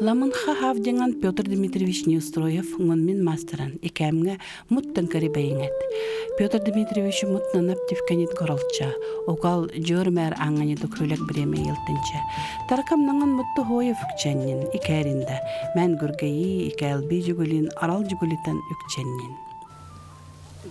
Ламынха хавдиҥан Петр Дмитриевич Неустроев ҥонмин мастеран икээмҥэ муттан кэрибэйиҥэт. Петр Дмитриевич мутнанап тивканит горолча, угал дьур-мэр аңани дукрүлек биреме елтинче. Таракам наңан мутту хоев үкченнин, икээринде, мэн гүргэйи, икээлби жүгүлин, арал жүгүлитен үкченнин.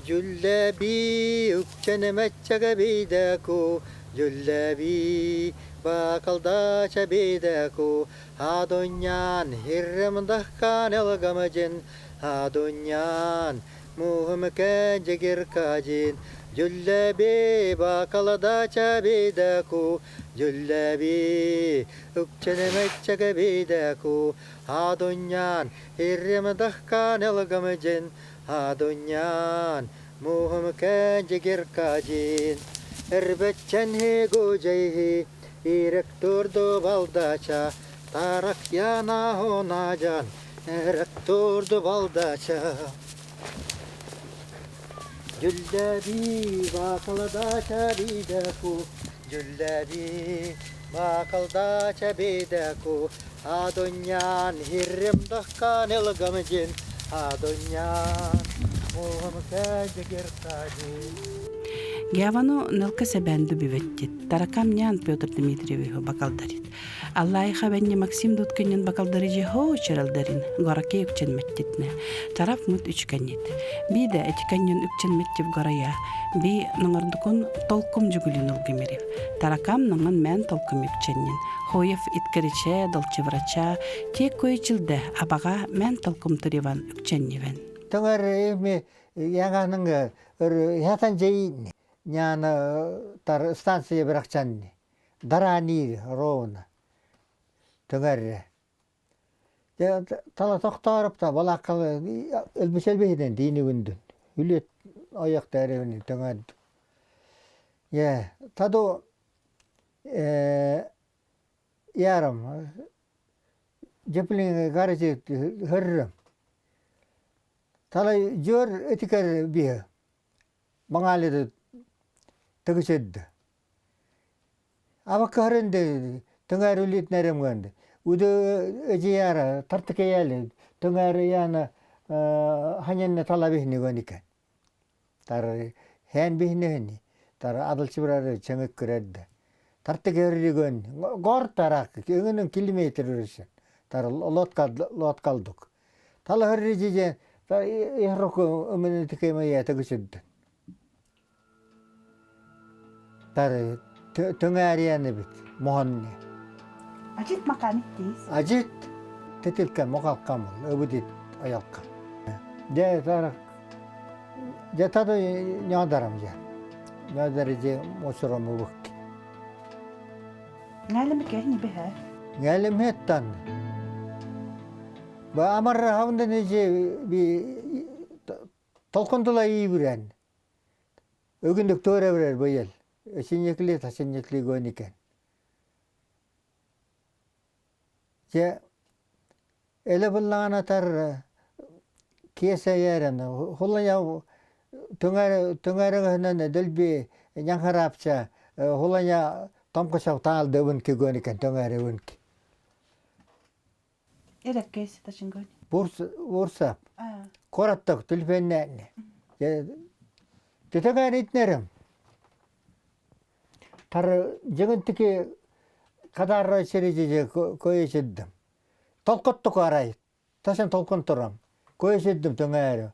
Дьүллэбии үкчэнэмэччэгэ бидэку, дьүллэбии баакалдача бидэку, Адоньян хирремдахкан элгамажин, Адоньян муһумке жигиркажин, Дьүллэбии баакаладача бидэку, дьүллэбии үкчэнэмэччэгэ бидэку, Адоньян хирремдахкан элгамажин, Адуньян, муһумка дьигиркажин, Эрбэтчэн гужайхи, иректурду балдача, Тарахьяна хонажан, эректурду балдача. Дьүллэби баакаладача бидэку, Дьүллэби баакалдача бидэку, Адуньян хирремдахкан ылгамжин, Адуньян муһумка дьигиркажин. Гявану нылка сэбэнду биветтит, таракам нян Петр Дмитриевичу бакалдарит. Аллайха бэнни Максим Дуткинин бакалдарижи хоо чыралдарин, гораке үкченметтитне, тараф мут үчкеннит. Би да этикеннин үкченметтив горая, би ныңырдукун толкум жүгүлүн ылгымирив. Таракам ныңын мән толкум үкченнин. Хоев иткериче, долчеврача, тек көйчилде абага мән толкум туриван үкченнивен. Тоҥор эми яңаның хатан жей няна тар станция биракчанни. Дарани ровно. Төңәрре. Тала тохтаарып та балаккалы элбишелбеһинен диини күндүн. Үлет аяк тәребин төңәрд. Е, таду ярым жеплин гаражы хөррөм. Талай жөр этикер бие. Маңалыды тыгышедді. Абаккарынды тыңар үлит нәремгәнде. Уды эжияра тартыкеяли тыңар яна ханянна талабихни гөникен. Тар хэн бихнехни. Тар адылчыбырары чөңөк көрәдді. Тартыкерри гөн. Гор тарак өңүнүн километр үрүсүн. Тар лотка лоткалдук. Тала хөрри жиже ихроку өмүнү тикеме тыгышыдды. Тар төңәрияны бит моһонни. Ажит маканит дейс. Ажит тетилкен моқалқамыл өбүдит аялқа. Де тар де тады нядарам же. Нядар же мосурам убук. Нгалым кehni бихэ. Нгалым хеттан. Ба амар хавында неже би толкундула ийбүрен. Өгүндүк төөрө берер быйыл. Өсүньекли тасыньекли гөн экен. Же эле буллаҕына тар киэсэйээрэн хулая төҥөрөҥөһүнэн дэлби ньаҥхараапча хулая томкосов таалдыбын көгөн экен төҥөрөбүн. Эреккес ташынгön. Бурса кораттак түлпеннәне. Төтөгөн итнерим. Тар жыгынтыки кадарра сережеже көйесиддим. Толкоттук арай. Ташан толкон турам. Көйесиддим төңәрі.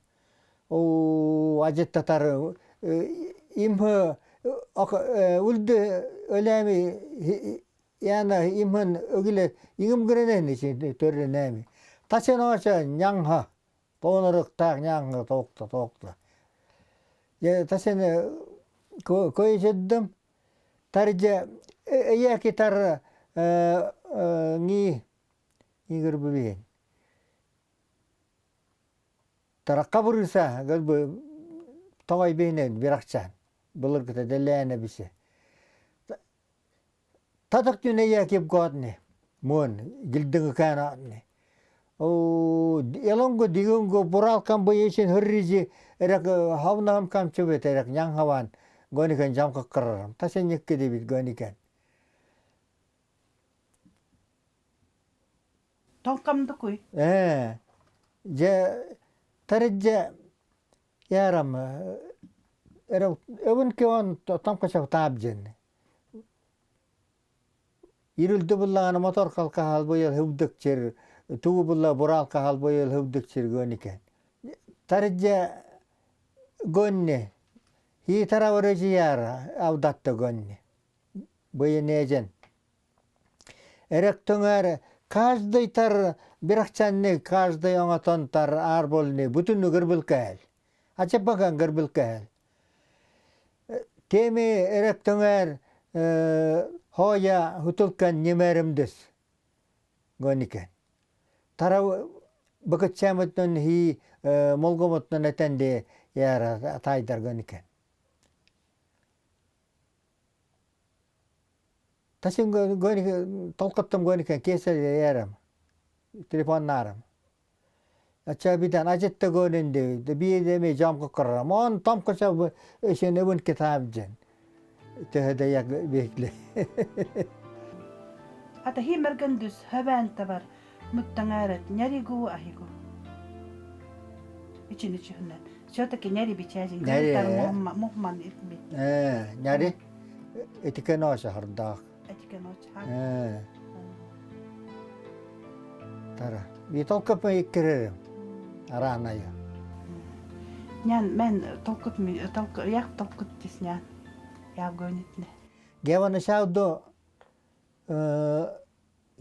О, ажетта тар имхы үлді өләми яна имхын өгіле иңим гренен төрренәми. Ташан оша няңха. Тоонорыктаах няңха тоокта тоокта. Я ташан көйесиддим. Тарже эйяки тар ни игер бубиен. Таракка буруса гөлбү тоҕой бейнен биракчан. Былыргыта дэлээнэ бисе. Татак түн эйяки годни. Муон гилдиңи канаатни. О элонго дигонго буралкан быйышын хөррижи эрек хавнахам камчыбет эрек няңхаван гоникен жамкаккарарам. Тасен екке дебит гоникен. Тоҥкамдыкуй. Ээ, дьэ, тарыдьа ярам эвын кеон томкачав таабдьын. Ирүлдү буллаҕына мотор халкаһал быйыл хыбдыкчыр, тугу булла бураал кахал быйыл хыбдыкчыр гөникен. Тарыдьа гонни, хи таравырыжияра авдатта гонни. Быйынежен. Эректөңөр каждый тар бирахчанны каждый оҥотон тар аар болни бүтүн гырбыл кэһэл. Ачаппакан гырбыл кэһэл. Теми эректөңөр хоя хутулкан немеримдис гоникен. Тара быкытчамытнан хи молгомотнан этенде яра тайдар гоникен. Тасин толкоттом гөникэн киэсэ ярам телефоннаарам. Ача бидан ажетта гөнүндө биедеме жамка кыррам. Он тамкаса эшенебин китабжен. Төһөдө як бекли. Ата химергендүс хөбән табар муттаңарат няригу ахигу. Ичини чүһүнэн. Все-таки няри бичажин. Няри. Мухман итми. Э, няри. Этикен оша хардаах. Этикен оша. Э. Тара. Би толкопа иккерерим. Араанайы. Нян мен толкут толк яг толкут тис нян. Яг гөнитне. Геваны шауду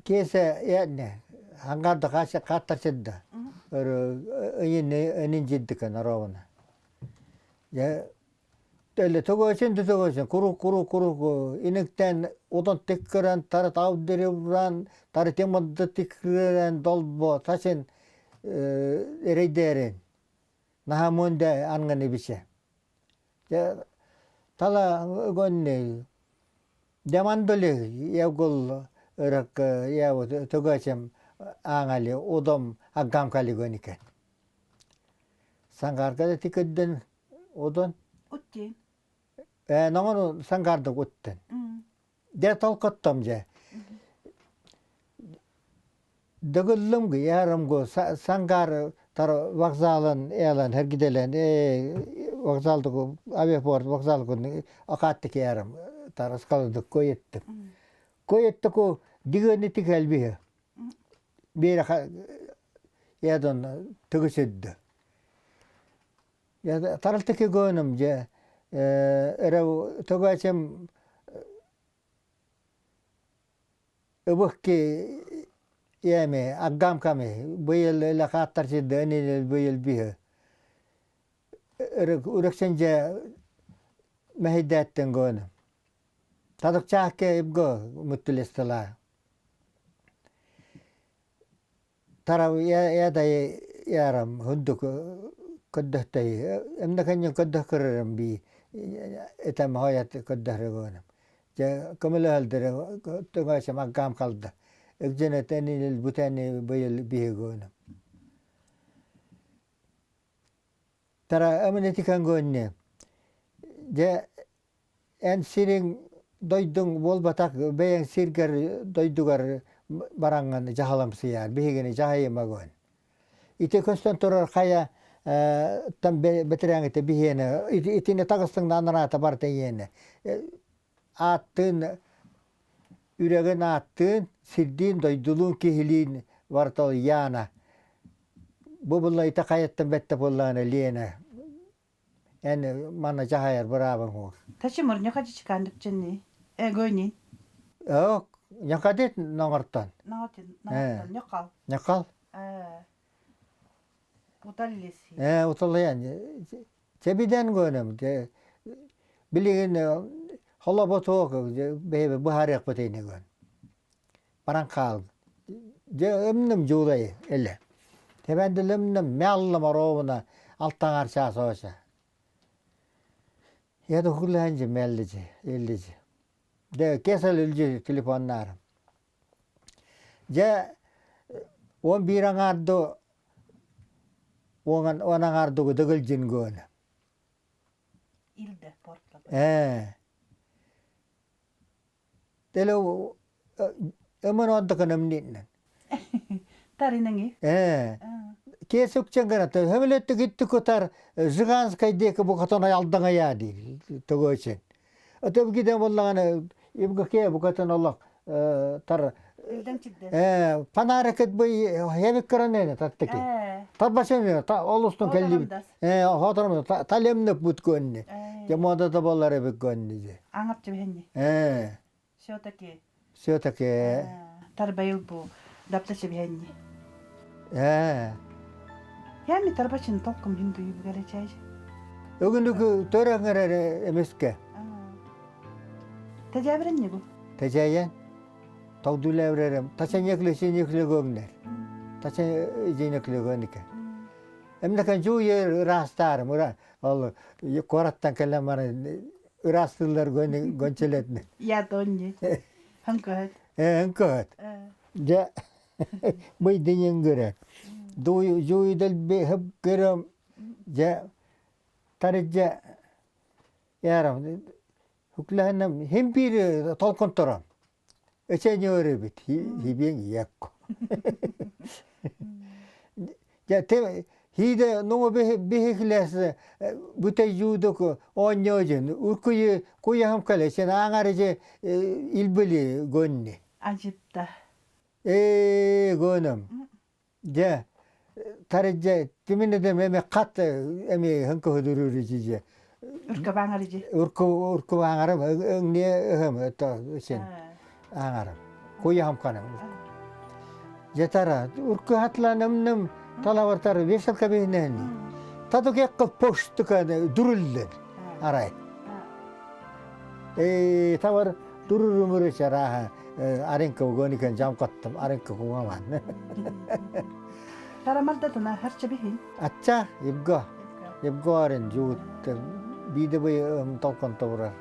кесе ядне хангарда каша каттарчыдда. Өрө ыйын жиддикен арована. Я Теле тогочин тогочин куру куру куру иниктен удон тиккерен тары таудирибран тары темодды тиккерен долбо тачин эрейдерин нахамунде анганы бисе. Тала гонни демандоли явгул ырак яв тогочем аңали удом аггамкали гоникен. Сангарга тиккеден удон Уттин. Э, сангардык уттен. Де толкоттом же. Дөгөллөмгү ярымгы сангар тар вокзалын элен хергиделен э вокзалдыгы авиапорт вокзал акаттык ярым тар скалдык коеттик. Коеттику дигени тикелби. Бир ядон төгөсөддү. Я таралтыки гөнүм же эре тогачем ыбыхки яме аггамками быйыл эле кааттарчыды энел быйыл биһы үрексенже мэхидээттен гөнүм тадык чаакке ибго муттулестала тара ядай ярам хундук көддөхтэй эмнекеньин көддөh би этем хоят көддөһрөгөнүм же көмөлөһөлдөрө төңөсөм аггаам калда экженет энил бутени быйыл биһигөнүм тара эмнетикан гөнне же эн сириң дойдуң болбатак бэйэң сиргер дойдугар бараңган жахаламсыяр биһигини жахайымагөн ити көстөн турар хая там бетереңите биһиэне итини тагыстың анараата барта иэне ааттын үрэгин ааттын сирдиин дойдулуун киһилиин бартол яана бу булла ите хаяттан бетте буллаана лиэне эн манна жахаяр быраабын хуох Тачи мурню хачичкандык чынни. Э гөнин. Ок, някадет ноңортон. Наготин, наготон, някал. Някал. Э. Уталлиси. Э, уталлаян. Чебиден гөнөм. Билигин холоботуок бэбе бухарык бутейне гөн. Баран кал. Же эмнем жуулай эле. Тебенделемнем мяллым оровuna алтаңар часоша. Яды хулланжы меллижи, эллижи. Де кесел үлжи телефоннарым. Же он бир аңарды оңан он аңардыгы дыгылжин гөнө. Илде портла. Э. Теле өмөн ондыкын эмнитнен. Таринаңи. Э. Киэс үкчэн гына хөмөлөттү гитти кутар Жиганскай диэки букатын аялдаҥая диир төгөөчен. Өтөп гиден боллаҕына ибгаке букатын олох тар э панаракет бый хебик кыранene таттаки. Тарбашемio та олустун келли. Э хотором талемне бут көнни. Жамода да боллар эбик көнни же. Аңап чебехенни. Э. Все-таки. Все-таки. Тарбайыл бу дапта чебехенни. Э. Я ми тарбачин толком хиндуй бугара чай. Өгүнүкү төрөңөр эмеске. Тажабрен не бу? Тажаян. Тагдулавререм. Тачанекле сенекле көңнер. Тачан женекле көнике. Эмнекен жуу ер ырастар, мура ол кораттан келен бары ырастылар гөнчелетне. Я донни. Ханкөт. Э, ханкөт. Дьэ, быйдынын көрө. Жууйдал бэһэп көрөм, дьэ, тарыдьа ярам, хүклэһэнэм хим биир толконтором. Эчэньөрүбүт хибиэн иякко. Дьэ, те хиде нуҥу биһиклээс бүтэй жуудук оонньоожун уркуйу куйахам кэлэ сен ааҥарыжы илбили гонни. Ажипта. Ээ гонум. Дьэ, тарыдьа тиминедем эми хат эми хынкыһыдурурүжүжэ. Уркабаҥарыжы. Урку уркубаҥарым өҥне ыһым это сен ааҥарым. Куйахам каным. Дьэ урку хатланымным талавартар вешалка биһинэни. Тату кекка поштуканы дуруллен арай. Ээ тавар дурурумуру чарааха аренка угоникен жам каттым аренка кугаман. Тарамалдатына харча бихин. Ачча ибго ибго арен жуут биде толкон тобурар.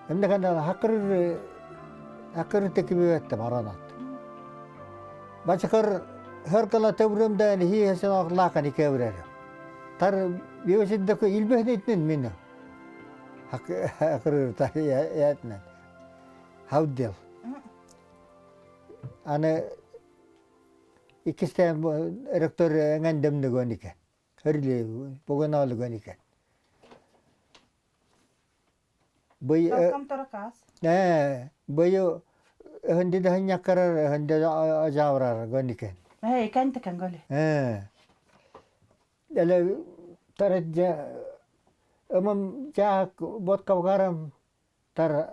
Эмне канда хакырыр хакырыр текибиэтте маранат. Бачакар хөркала төбүрөмдөн хи хесен оглаакан икебирер. Тар биосиддеку илбехнитнин мину. Хакырыр та ятнан. Хауддел. Аны иккистээн ректор эҥэндэмнигөн ике. Хөрли бугунаалыгөн ике. Бый Э, быйы өһүндү хынняккарар өһүндү ажааврар гөн икен. Э, икэн тэкэн голи. Э. Эле тараджа ымым жаак боткавгарам тар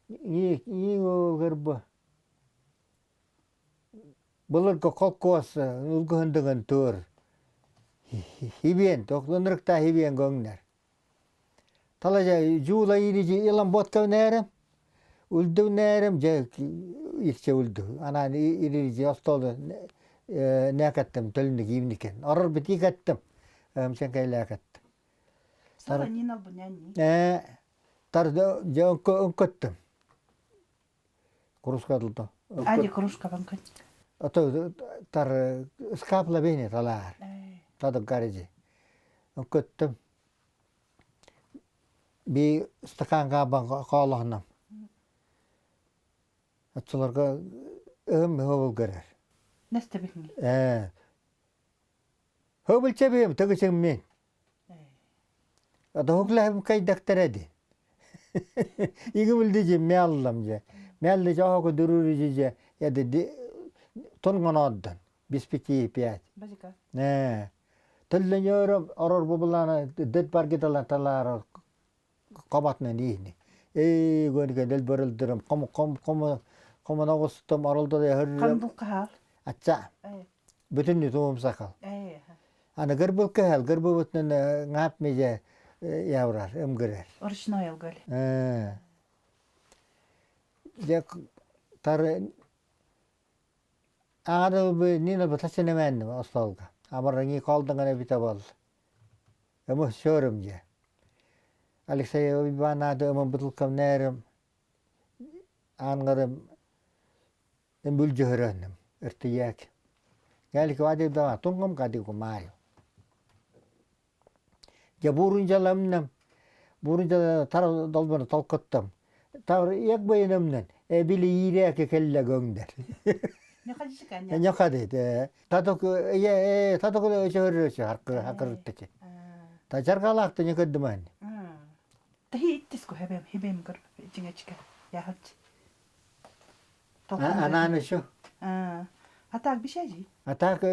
и и гырбы. Былыргы колхоз улгуһундугун тур. Хибиен, тохлунрыкта хибиен көңнер. Талажа жуула ирижи илан боткав нээрем. Үлдү нээрем же ирче үлдү. Анан ирижи остолду нээкеттем төлүндү кийимникен. Орор бити кеттем. Өмсен кайлаакаттым. Сара нинал буняни. Э, тар же өнкөттүм. Кружка дылды. Ади кружка банкын. Ото тар скапла бейне талаар. Тады гаражи. Өнкөттүм. Би стаканга бан каалахнам. Атчыларга ыһым хобул көрөр. Нэсте бихин. Э. Хобул чебем төгүсүң мен. Адохуклахым кайдактаради. Игимилди мяллам же. Мялли жохоку дурури же. Яды тонгоноддан. Без пяти пять. Базика. Э. Төллөнөрөм орор бубулана дэт баргиталан талаар кабатна нихни. Э гөнүгө дел бөрөлдөрөм ком ком ком ком ногустум оролдо хөррөм. Кандул кахал. Атса. Бүтүн туум сакал. Аны гырбыл кахал гырбыл бүтүн ngап меже яврар ымгырер. Ручной алголь. Э. Я тар ары бы нина бутасынемен остолга. Амарыңи колдыңаны бите бол. Эми сөрүм же. Алексей Иванады эми бутылкам нерим. Аңырым эм бүлжөһөрөнүм. Иртияк. Гәлик вади да тунгам кади кумаю. Я бурунжаламнам. Бурунжала тар долбаны толкоттом. Тар як байынымнан. Э били иирээке келле көңдер. Ньохадит. Таток е таток өчөрү харкы хакырыттыки. Та жаргалаахты ньыкырдыман. Тахи иттиску хебем хебем көр жиңечке яхалч. Анааны шу. Атак бишажи. Атак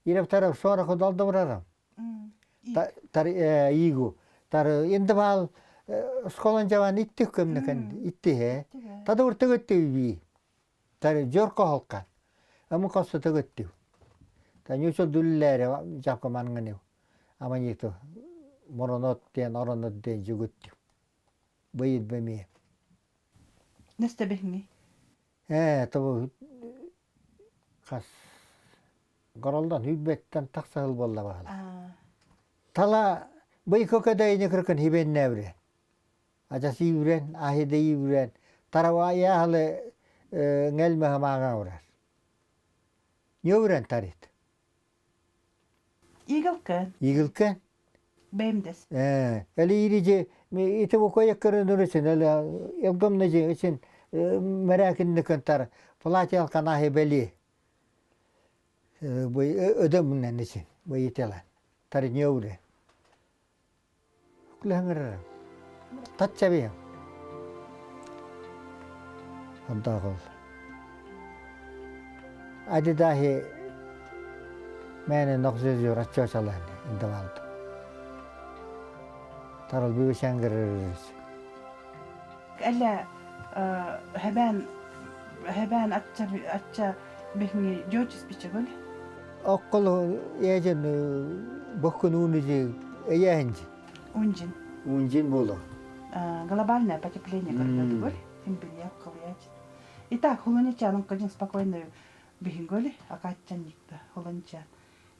иреп сора кудалдыбырарам. Тар иигу. Тар индыбал школан жаван иттих көмнөкөн иттихе. Тадыбыр төгөттү би. Тар жорко холкан. Амы косто төгөттү. Та нюсо дүлләре жапка манганы. Аманито моронот ден оронот ден жүгүттү. Быйыт беми. Несте бихни? Тобу хас горолдан хүббеттен тахсахыл болла бағала. Тала бый көкөдөйүнө кыркын хибеннәбре. Ажасы ибрен, ахиде ибрен. Тарава яхлы ngелме хамага урар. Нёврен тарит. Игилкен. Игилкен. Бемдес. Эли ириже ите бу коя кырын үрүсүн, эле элгомнежи үчүн мэракинни тар платьял канахи бели. Бу өдөмүнен için бу ителен. Тар нёвре. Күләңер. Татча Антагыл. Адидахи мәне нокзөзү раччочалан индавалды. Тарал бүүшәңгер. Әллә хәбән хәбән атча атча бихни жочис бичегөл. Оккол ээжен бохкун унижи эяхинжи. Унжин. Унжин болу. Глобальное потепление көрдөтүгөл. Имбирия кылыяч. Итак, хулунича кожин спокойно бихинголи, акатчан никта хулунича.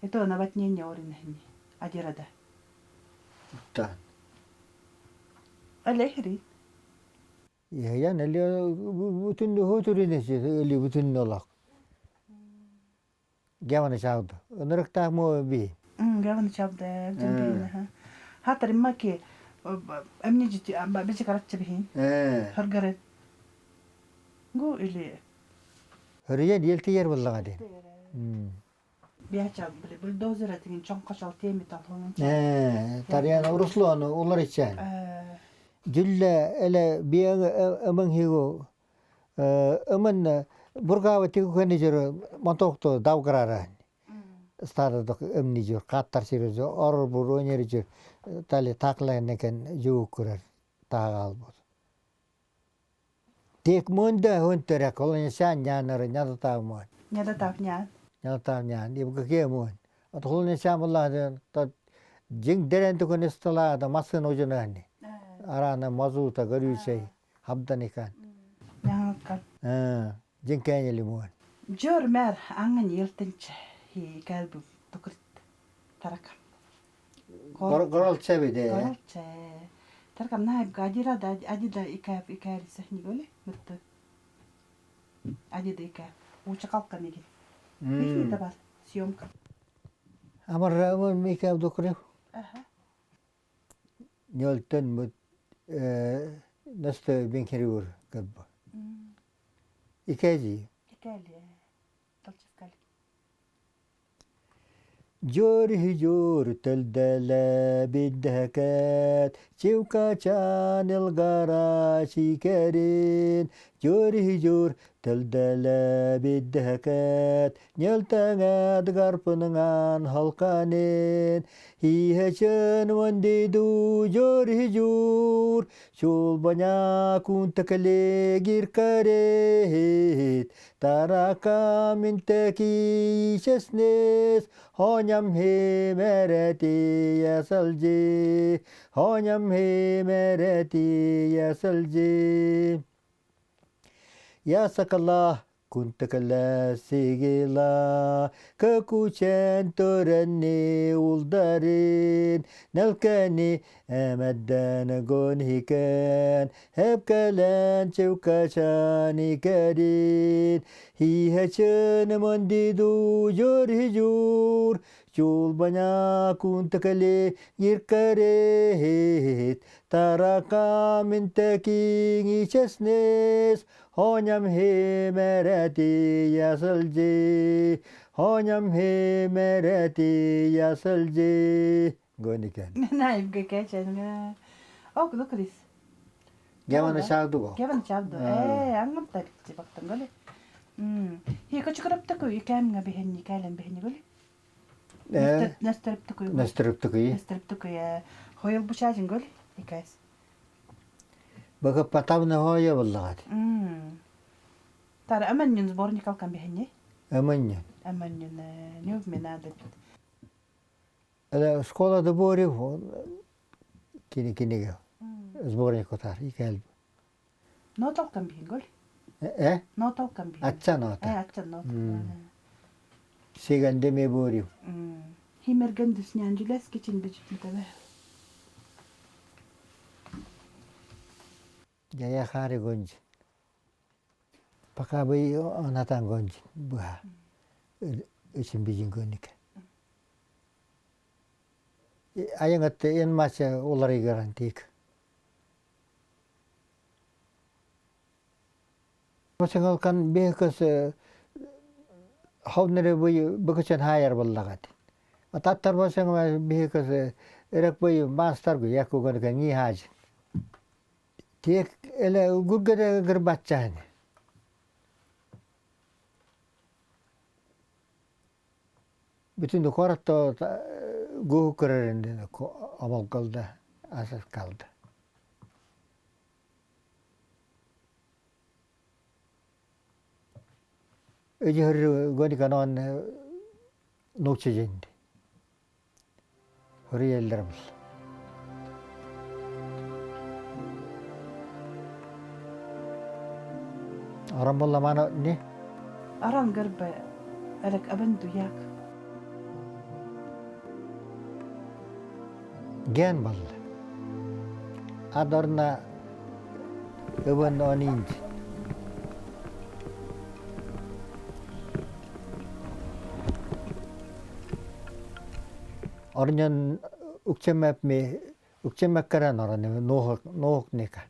Это наводнение оринхни. Адирада. Та. Алехри. Ян эле бүтүн хөтүрүнеси эли бүтүн олак. Гяваны чауды. Ынырыктак мо би. Гяваны чауды. Жембин. Хатар иммаки эмне жити амба бiji каратчы бихин. Хыргары. Гу или Хөрүйен елтиер боллага ден. Бияча бульдозер деген чоңкошал темит ал Тарьян уруслуону улар ичен. Жүлле эле биягы ымың хигу ымын бургава тигу көне жүрү мотокту давгырара. Стадыдык ымни жүр, каттар сирүзү, орор бур өнери жүр. Тали таклайын экен жуук көрөр тага албут. Тек мында хөнтөрөк, ол сян нянары нядатав мон. Нядатав нян. Нядатав нян, ибгке мон. Атхул сян булла та жиң дерен түкөн истала да масын ожунани. Арана мазута горючей хабданикан. Няңаккан. Жиң кәнели мон. Жор мэр аңын елтинче хи кәлбү тукырт таракам. Горол чебиде. Горол че. Таракам наайб гадира да адида икәп икәрисе нигөле мытты. Адида икәп. Уча калкан еген. Бихни бар съемка. Амар амар микәп дукры. Аха. Нёлтен мут насты бенкериур кабба. Икәзи. Икәли. Толческали. جور هجور تلدل بالدهكات شوكا شان الغراشي كرين جور هجور تلدل بالدهكات نيلتنات غرفنغان halkanin Hihecen wendidu jor hijur Shul banya kuntakale girkaret Taraka minteki chesnes Honyam he mereti yasalji Honyam he mereti yasalji Ya sakallah kuntakala sigila Kakuchen törenni uldarin Nelkeni emedden gonhiken Hepkelen çevkaçani kerin Hiheçen mandidu jor hijur Chulbanya kuntakale yirkaret Taraka minteking ichesnes Хоням химерети ясылжи, хоням химерети ясылжи. Гөникен. Наибге кечен. Ок, лукрис. Гемана чавду. Гемана чавду. Э, ангам таритти бактан голи. Хикочукараптаку икэмҥа биһэнни кэлэн биһэнни голи. Нестерптукуй. Нестерптукуй. Нестерптукуй. Хойл бучажин гол икэс. Бага потавна хоя буллагат. Тара аманнын сборник алкан биһэнни. Аманнын. Аманнын нюв минада. Эла школа да бори кини киниге. Сборник отар икэл. Ноталкан биһин гол. Э? Ноталкан биһин. Атча нота. Э, атча нота. Сиганде ме бори. Химерген дүснян жүлес кичин бичитмитебе. Жая хари гонжин. Пока бы онатан гонжин буха. Үчүн бижин гөнник. Айыңатты эн мача улары гарантик. Босыңалкан бэкэс ховнere буй быкычан хаяр боллагат. Ататтар босыңа бэкэс эрек буй мастар гу якуган ка ни хаж. Тек эле гургеде гырбатчан. Бүтүн коратто гуу көрөрүндө амал калды, асас калды. Өжөр гониканон нукчижинди. Хөрүеллер бул. Аран болламана не? Аран гырбы эрек абынду як. Ген болла. Адарна ыбын онинч. Орнен укчемэп ми укчемэккэрэн орон нуох нуохника.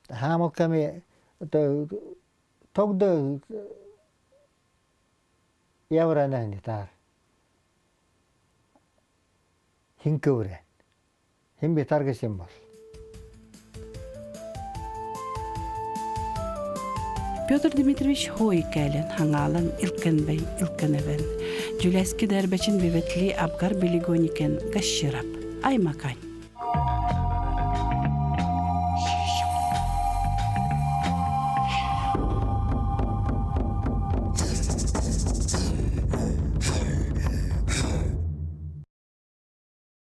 Хаамокками тогда явранani таар. Хинкөврэ. Химби таргасим бол. Петр Дмитриевич хой кэлен хангаалан илкенбей илкенебен. Жүләски дәрбәчин бебетли абгар билигоникен гашширап. Аймакань.